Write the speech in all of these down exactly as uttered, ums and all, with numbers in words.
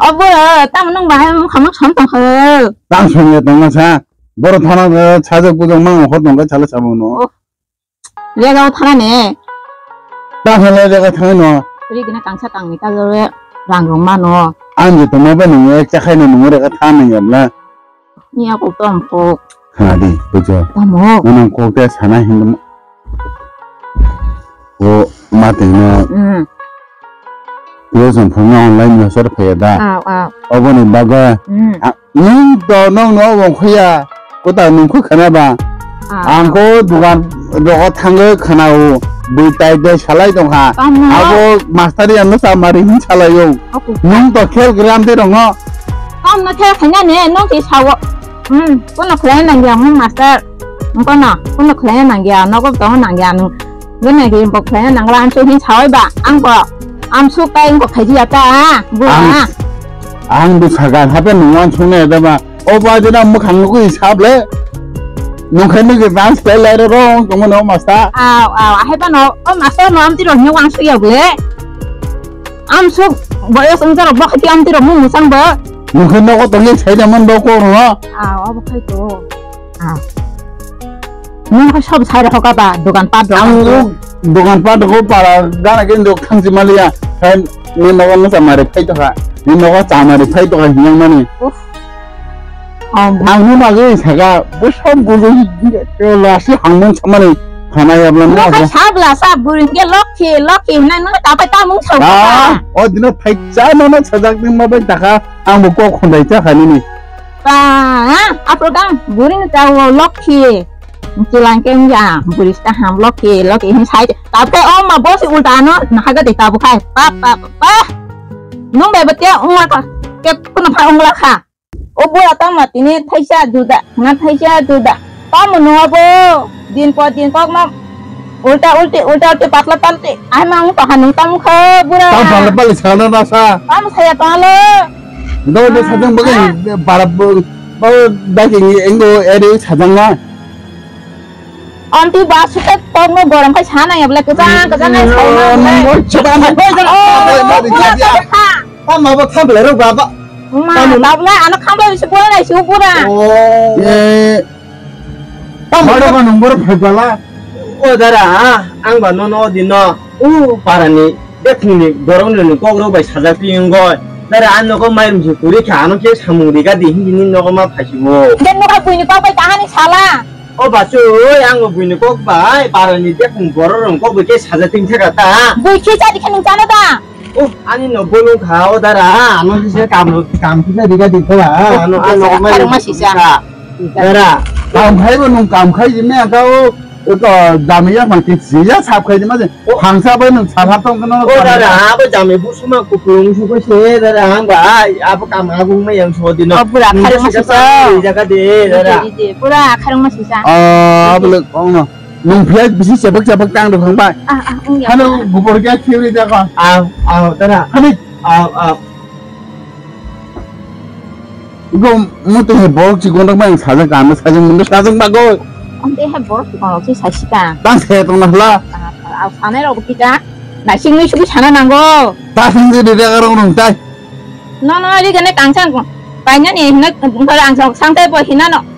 Obo, tamo nwng bahai mokha mokha som tongkha. Tang som ya tongma sa. Boro thana, eh, sajak bujak mang hor tongkha chala sabo no. Oh. Lega o thana ne. Tang hale lega thana no. Ri gina kangsa kangni kajore rang rong mano. Ang je tongma ba nung ek chakhai no nung rega thana ya bla. Ni ako tom ko. Khna di, bujo. Tamo. Nang kok te sana hin. O ma tengno. Hmm. Yo jong phone online message phaya da. Aw, aw. Oboni bagwi. Hmm. A, nung to nong no wong khoya. Ko ta nung kho khana ba. Aw. Ang ko dukan rogo thangwi khana o. Bui tai dai salai tong ha. Tamo. Abo master ya no sa mari hin salai o. Ako. Nung to khel gram de rong no. Tamo khel khanya ne nung ti sawo. Hmm, kono khlai nang ya mo master. Kono, kono khlai nang ya, nogo to nang ya nung. Gana ge bo khlai nang la amsu hin sawai ba, ang bo amsu kai bo khaji ya ta, bu Ang, ha. Ang bu sagan hape nung wan sung ne da ba. O ba jena mo khang ko hisab le. Nung khai nung ke dance kai lai ro rong tong no master. Aw, aw, hai ba no, o master no amti ro ni wang su ya ble. Amsu boyos wngjarok bo khaiti amtwi rok mung mwchang bo. Nokhe nogo tongwi saida man bo kok rwno. Ah, obo khai to. Ah. Nung khai sob sai rokha ba dogan pat rok. Ang rok dogan pat rok para gana ke dok thangsi maliya. Khai ni nogo no chamari phai tokha. Ni nogo chamari phai tokha hinang mani. Uff. Ang nung bagwi saka, bo sob bujui, lasi hangmon samani, khana yabla Bo na khai bo. Sabla sa buring ke lokhi, lokhi hinai nung ta pai ta mung sa. Ah, o dino phai cha no no sajak ni ma bai taka, ang bo kok khundai cha khani ni. Ba, apro dang, buring ta o lokhi. Kilang ke ya, buring ta ham lokhi, lokhi hin sai. Ta pai o ma bo si ulta no, na haga de ta bo khai. Pa, pa, pa, pa. Nung bai ba te ungla kha, ke kuno pha ungla kha. O bura tamo tini thaisa juda, na thaisa juda. Tamo no abo din po din kok ma ulta ulti, ulta ulti patla tamti. Ai ma ang to hanung tam kha bura. Tam bala bali sana na sa. Tam saya to lo. Do de sajang bagai bara bo ba dagi engo eri sajang na. Anti ba suka tong no gorom kai sana ya bla kejang kejang ai sai ma. Mo chaba mo. Oh, bura tamo kha. Tamo bo khamble rok baba. Ma, tamo tabla, ano khamble bisi bura nai si bura. Oh. Eh. Tamo Boro ba nung boro phai bala. O dara, ang ba nono odi no. U parani, bekhungni, borok ni kok rok bai sajak pi wngoi. Dara, ano ko mai rum si kuri kha, ano ke samung riga di hindi ni nogo ma phai si bo. Den nogo buini kok bai kahani sala. O basu, oi, ang buini kok bai, parani bekhung borok rok kok bai ke sajak ting thaka ta. Bui khi chadi khe nung chano da. Oh, ani no bolong kha, o dara, ano sisa kam, kam sisa riga di kha, ano, ano, Kharungma sisa. Dara. Kam khai bo nung kam khai jimne ka o, o to dami ya phang ti si ya sap khai jima je. Oh. Phangsa bai nung sal hap tong kano. O dara, abo jami busuma kupulung su ko se, dara, ang ba, abo kam agung ma yang so di no. Oh, pura kharungma sisa. Jaga de, dara. Ide, ide, pura kharungma sisa. Ah, abo le kong no. Nung phiya bisi chebak chebak tang rwkha bai. Ah, ah, wng ya. Hano gubor khe theory da kha. Ah, ah, tara. Hani. Ah, ah. Go mutu he borok chikon rok bai sajak kha, sajak mundo sajak bago. Ante he borok chikon rok si sasika. Tang se tong na hla. Ah, ah, sanai rok kita. Na singni sugi sana nango. Ta sing de de rok nung tai. Nono rigene kangsa painani hino bwkha ang sok sangtai bo hinano.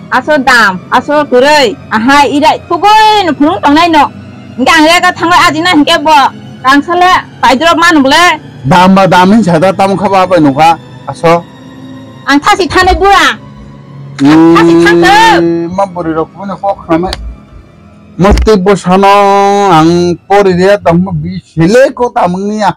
Aso dam, aso kwrwi, ahai irai thugui no phunuk tongnai no. Hingke ang rega thangwi ajina hingke bo kangsale paidrop manu bole. Dam ba dam hin sada tamo khaba bai nukha aso. Ang thasi thanai bura. Thasi thangtho. Ma bwrwi rok bune kok khamai. Motwi bwsano ang pori re tongma bi sele ko tamungni ya.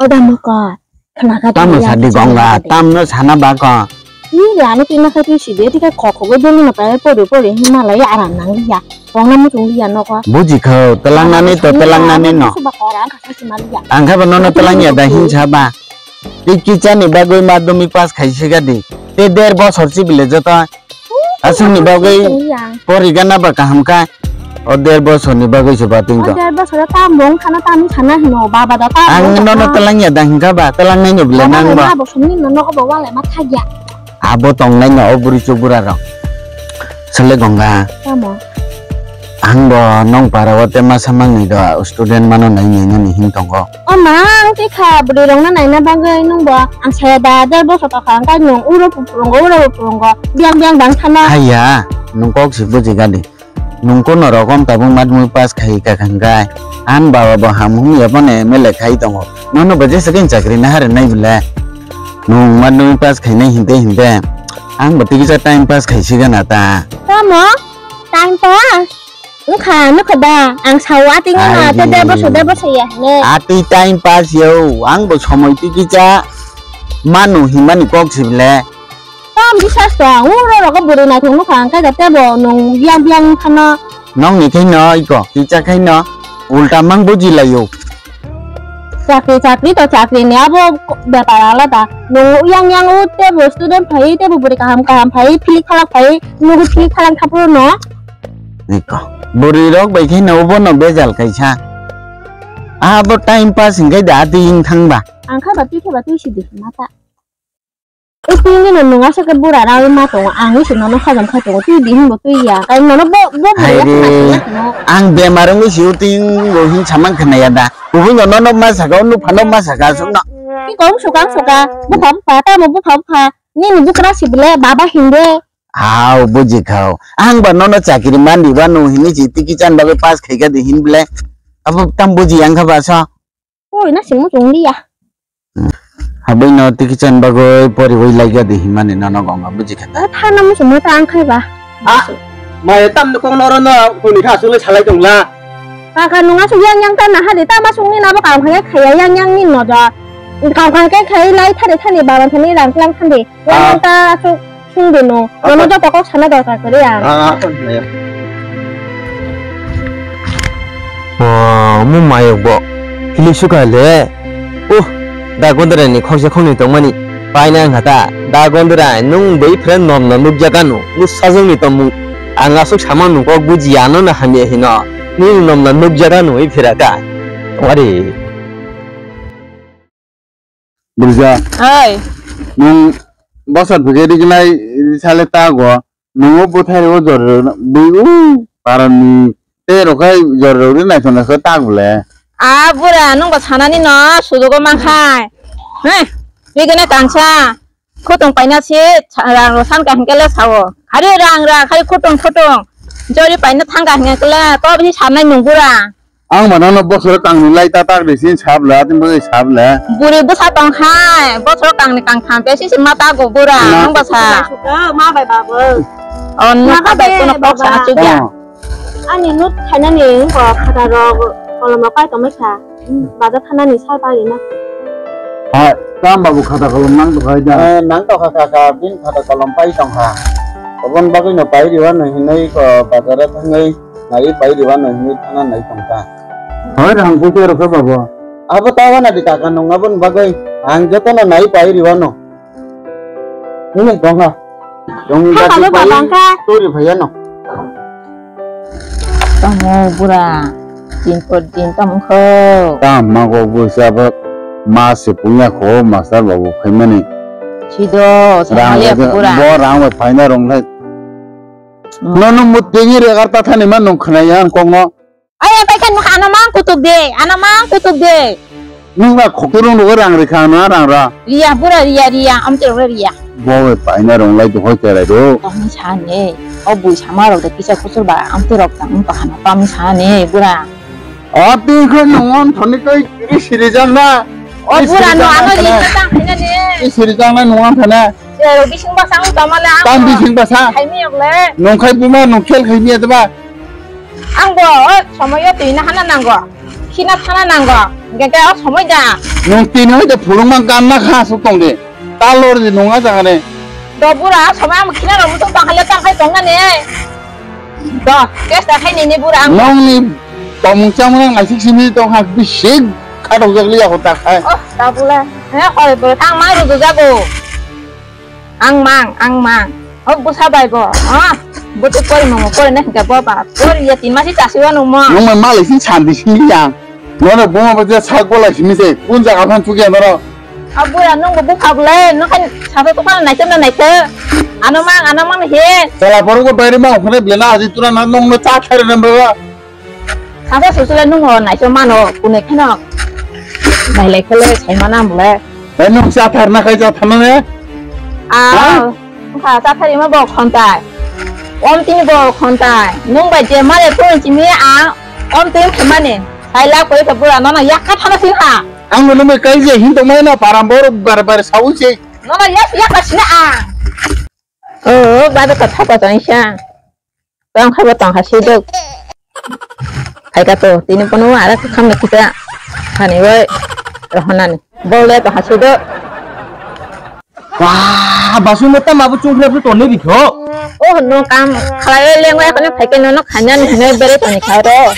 O da moko, khna kha. Tamo sadi gonga, tamno sana bako. I lano tina kha twi sidi, tika khokho go dulu na pa pori pori hin malai aram nang liya. Wangna muchung liya noko. Buji kho, telangnani to telangnani no. Suba kora ang kha sima liya. Ang kha ba nono telang ya da hin saba. I kichani bagwi madhyamik pass khai se gadi. Te der bosor si bile joto. Aswkni bagwi pori gana ba kaham kha. O der bosorni bagwi se bating to. O der bosoro tamo wng khana tamo sana hino baba da tamo. Ang nono telang ya da hingkha ba, telang nai no bele nang ba. Baba bo sumni no nogo bo wale ma thagya. Abo tong nai no o buri chubura rok. Sele gonga. Tamo. Ang bo nong para o te masa mangni do student mano nai nai nani hin tongo. O ma, ang tei kha bwrwi rok no naina bagwi nung bo ang saya da der bosor tokha ang kai nung uro puphurungo uro puphurungo biang biang bang thano. Haiya, nung kok si buji gadi. Nung kono rokom tabuk madmui pass khai ka khangkai. An baba bo ham hum ya bone M L A khai tongo. Nono bo jesa khe chakri na hare nai bole. Nung madmui pass khainai hinte hinte. Ang bo tikisa time pass khai sigana ta. Tamo? Time pass? Wngkha, nukha da? Ang sao ating wngkha, te der bosor, der bosor ya hine. Ati time pass yo. Ang bo somoi tikisa manu himani kok si bole. Tam bisas tong, uro rogo bwrwi naithok nukha, ang khe da tebo nung biang biang phano. Nokni khe no iko, kicha khe no, ulta mang buji laio. Chakri, chakri to chakri ni abo bepar alada. Nung yang yang u tebo student phai, tebo bwrwi kaham kaham phai, philik phalak phai, nugu philik phalak thapro no. Iko, bwrwi rok bai khe no bono bejal kaisa. Abo time pass hingke da ati ing thangba. Ang khe ba twi khe ba twi si di mata. O twi wngwi no nwng aswk khe bura raui ma tongo, ang wi se nono hajam khai tongo, twi di hinbo twi ya, kai nono bo, bo bwrwi ya khna tongya tongmo. Ang bemar wngwi se o twi wngwi hin samang khna ya da. Kubui no nono ma saka, o nupha no ma saka, aswk no. Ki kong suka, suka, bupha, bupha, tamo bupha, bupha, nini bukra si bole, baba hinde. Hao, buji khao. Ang ba nono chakiri mandi ba no hinwi se tiki chan bagwi pass khaika di hin bole. Abo tam buji yang kha ba so. Oi, na singmo chwng liya. Habwi no tiki chan bagwi poriwi laikya di himani nono gonga buji kha ta. Thana muchungma ta ang khai ba. Ah, maya tam no kong noro no kuni kha sule salai tongla. Kaka nunga su yang yang ta na hadi ta ma sungni na ba kam khaya khaya yang yang ni no ja. Kam khaya khaya lai thani thani ba ban thani rang klang thani. Yang yang ta su Sung de no, nono joto kok sana dorkar kwrwi ang. Ah, ah, ah. Oh, mu mayok bo. Kili suka le. Uh, da gondra ni khoksa khokni tongmani. Paina ang hata. Da gondra nung bai phre nom na nuk jaga no. Mu sajong ni tongmung. Ang asuk sama nung kok buji ano na hamya hino. Ni nom na nuk jaga no i phira ka. Wari. Burja. Oi. Nung bosor phige rignai sale tago. Nungo bwthai o jor bui u parani te rokhai jor rok ri naithok naithok tak bole. A bura nung bo sanani no sujugo mankhai. He, rigene kangsa. Khutung paina se rang ro san ka hingkele sao. Hari rang ra khai khutung khutung. Jori paina thang ka hingkele to bini sanai nung bura. Ang mano no bosoro kangni lai ta tak de sin sab la, tin bai sab la. Buri bwsa tong hai, bosoro kangni kangtham pe si si ma ta go bura, na. Ang bwsa. Suka, ma bai ba bo. On ma ka bai bai kono kok baba. Sa chu ya. Oh. Ani nut khaina ni ko khata ro kolom pai to mai kha. Baja thana ni sai pai na. Ha, tam babu khata kolom nang to khai da. Eh, nang to kha kha, bin khata kolom pai tong kha. Obon bagwi no pai riwa no hinai ko bazar thangwi. Nai pai riwa no hinwi thana nai tongkha. Hoi rang puja rokha babo. Abo ta wana di kaka nung aboni bagwi ang jotono nai pai riwa no. Hinwi tongkha. Tong ha, jati pai baba, angkha. Turi phaiya no. Tamo bura. Din por din tamo kho. Tam ma go busa bo ma se punya kho master babu khaimani. Sido rang sama ya bura. Bo rang bai phaina rong lai. Nono mutingi regar ta thani ma nung khna ya ang kongo. Ay, ay, pai kan ano mang kutuk de, ano mang kutuk de. Nung na khokturung rogo rang rikha ano rang ra. Riya, bura riya, riya, amte rogo riya. Bo bai paina rong lai do hoi terai do. Tong sane, o bui sama rok de kisa kusur ba amte rok tang to hana tong sane, bura. O tin kho nung on thoni koi kiri siri jang na. O bura no ano ri ta tang khina ne. Kiri siri jang na nung on thana. Jero bising basa ang toma le ang. Tam bising basa. Khaimi yok le. Nung khai buma nung khel khaimi ya ba. Ang bo o somoi o twi na hana nango. Khina thana nango. Hingke ke o somoi da. Nung tini hoi de phulung mang kan na kha su tong de. Ta lor de nung a jang ne. Do bura somoi ang khina ro mutung tang khale tang khai tong na ne. Do, kesta khai ni ni bura ang. Nung ni tomung chamung nang asik simi tong hak bisik khatok jak liya ko ta khai. Oh, ta bula. He, oi bura tang mai ru jago. Ang mang, ang mang. O bwsa bai bo. Ah, buti pori nungo, pori na hingka bo ba. Pori ya tin masi chasi wa nung mo. Nung mai malai sin santi sin yang. Nono buma ba je sak bolai simi se. Kun jaga phan chukya noro. Abu ya nung bo bukha bole. Nung kan sasa tu kan naikhe na naikhe. Ano mang, ano mang he. Sala poro ko bayre ma ukhne blena aji tura na nung no cha khere na ba. Sasa susu le nung o naiso mano, kunui kheno. Nailai khele sai mana bole. Eh, nung sa thar na khai sa thar na ne? Ah, ha? Kha sa thar ima bo khontai. Om tini bo khontai. Nung bai je mare phone chimi a, om tini phemani. Sai la koi ka bura nono yakka thana sing ha. Ang no nung kai je hin tong mai na param bor bar bar sau se. Nono yak yakka sina a. Oh, bado ka thapa tong sa. Tong khabo tong ha sidok. Hai ka to, tini pono ara ka kham kita. Hani wai rohonani. Bole to ha sidok. Wah, basu mo tama bu chungkhre bu toni bikho. Oh, no kam khalai lengwa kono phaike no no khanya ni hne bere toni kha ro.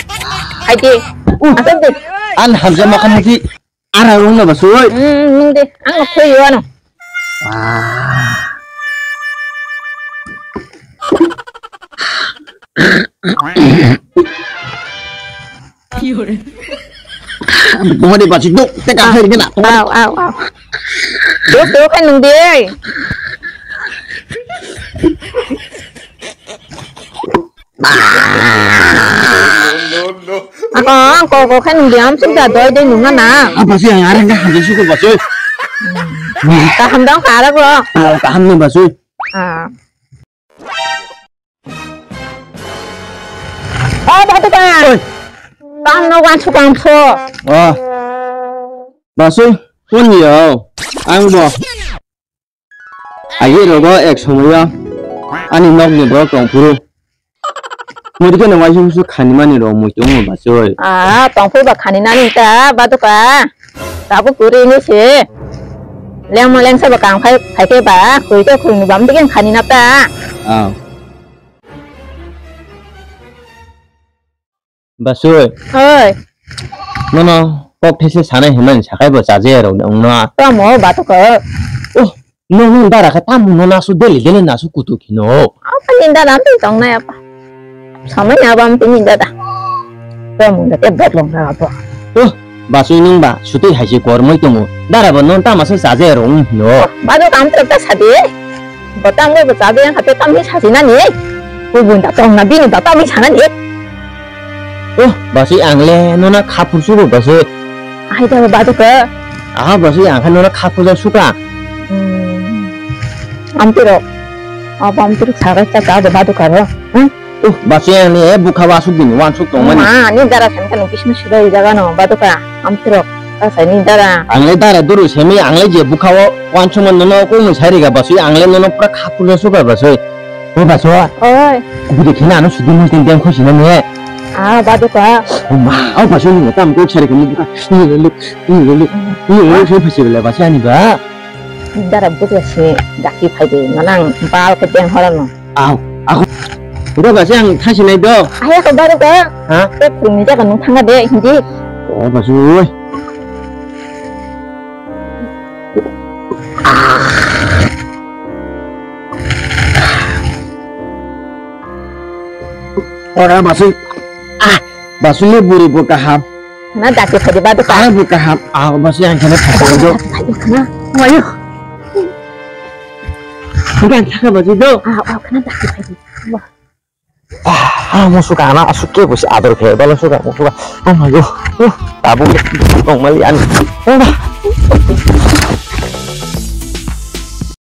Hai di. Uh. Asal di. An hamja makan ki. Ara rung na basui. Hmm, nung de, ang no khoi yo ano. Ah. Bunga di basi duk, teka hai gina. Au, au, au. Duk, duk, kan nung de. Ako, ako, ako, kan nung diam sudah doi doi nung na. Apa sih yang arang kah? Jadi syukur basui. Kaham dong, karak lo. Ah, kaham nih basui. Ah. Oh, batu kan. Oi. Kaham no wan sukang so. Oh. Basui, pun yo. Ang bo. Agi rogo ek somoyo ani nokni borok tongphuru. Muitu khe nang waisa waisa khanimani rok muitu wngma basui. Ah, tongphuru ba khaninani ta baduka. Tabuk kwrwi ni se. Lengma lengsa ba kang phai phai khe ba khuri khe khuri ni bam dige khanina ta. Ah. Basui. Oi. Nono kok these sanai hwnmani sakai bo chaje rok wngno. Tamo bato ko. Oh, no no dara khe tam no nasu deli deli nasu kutu khino. Apa ni dara ampi tong na apa. Samai na ba ampi ni dara. Tamo da te bot long na apa. Oh, basui nung ba suti haisi kormoi tongo. Dara bo no tama se chaje rok wng hino. Bato kam trok ta sadi. Botang bai bwchadi yang kate tamni sasinani. Kubun da tong na bini da tamni sanani. Oh, basui ang le nona khapur subo basui. Ai da ba duka. Aha basui ang khan nona khapur ja suka. Hmm. Amtiro. Apa amtiro saga cha ka ba duka ro. Hmm? Oh, basui ang le bukha ba suk bini wan suk tong mani. Ma, ni dara san kan kismis suda jaga no ba duka. Amtiro. Asai ni dara. Ang le dara duru semi ang le je bukha o wansukma nono kung sai riga basui ang le nono pura khapur suka basui. O basui. Oi. Kubui de khina ano sudi mul tin den khusi na ne. Ah, badu ka. O ma, o basui ni tam kok sari kini buka. Ni le luk, ni le luk. Ni le luk sai phasi bele basui ani ba. Dara buka si daki phai de manang bal ke den horo no. Au, aku. Udah gak sih yang kasih naik dong? Ayo ke baru ke. Hah? Ke pun jaga nung tangga deh, hindi. Oh, masuk. Ora masuk. Ah, masuk ni buri bu kaham. Na dati phadi badu ka. Ah, bu kaham. Ah, masuk yang kena phadi do. Ayo kana. Ayo. Bukan kaka baju do. Ah, oh kana dati phadi. Wah. Ah, ah, musuka ana asuke busi ador khe bala suka musuka. Oh my god. Uh, tabu tong mali ani.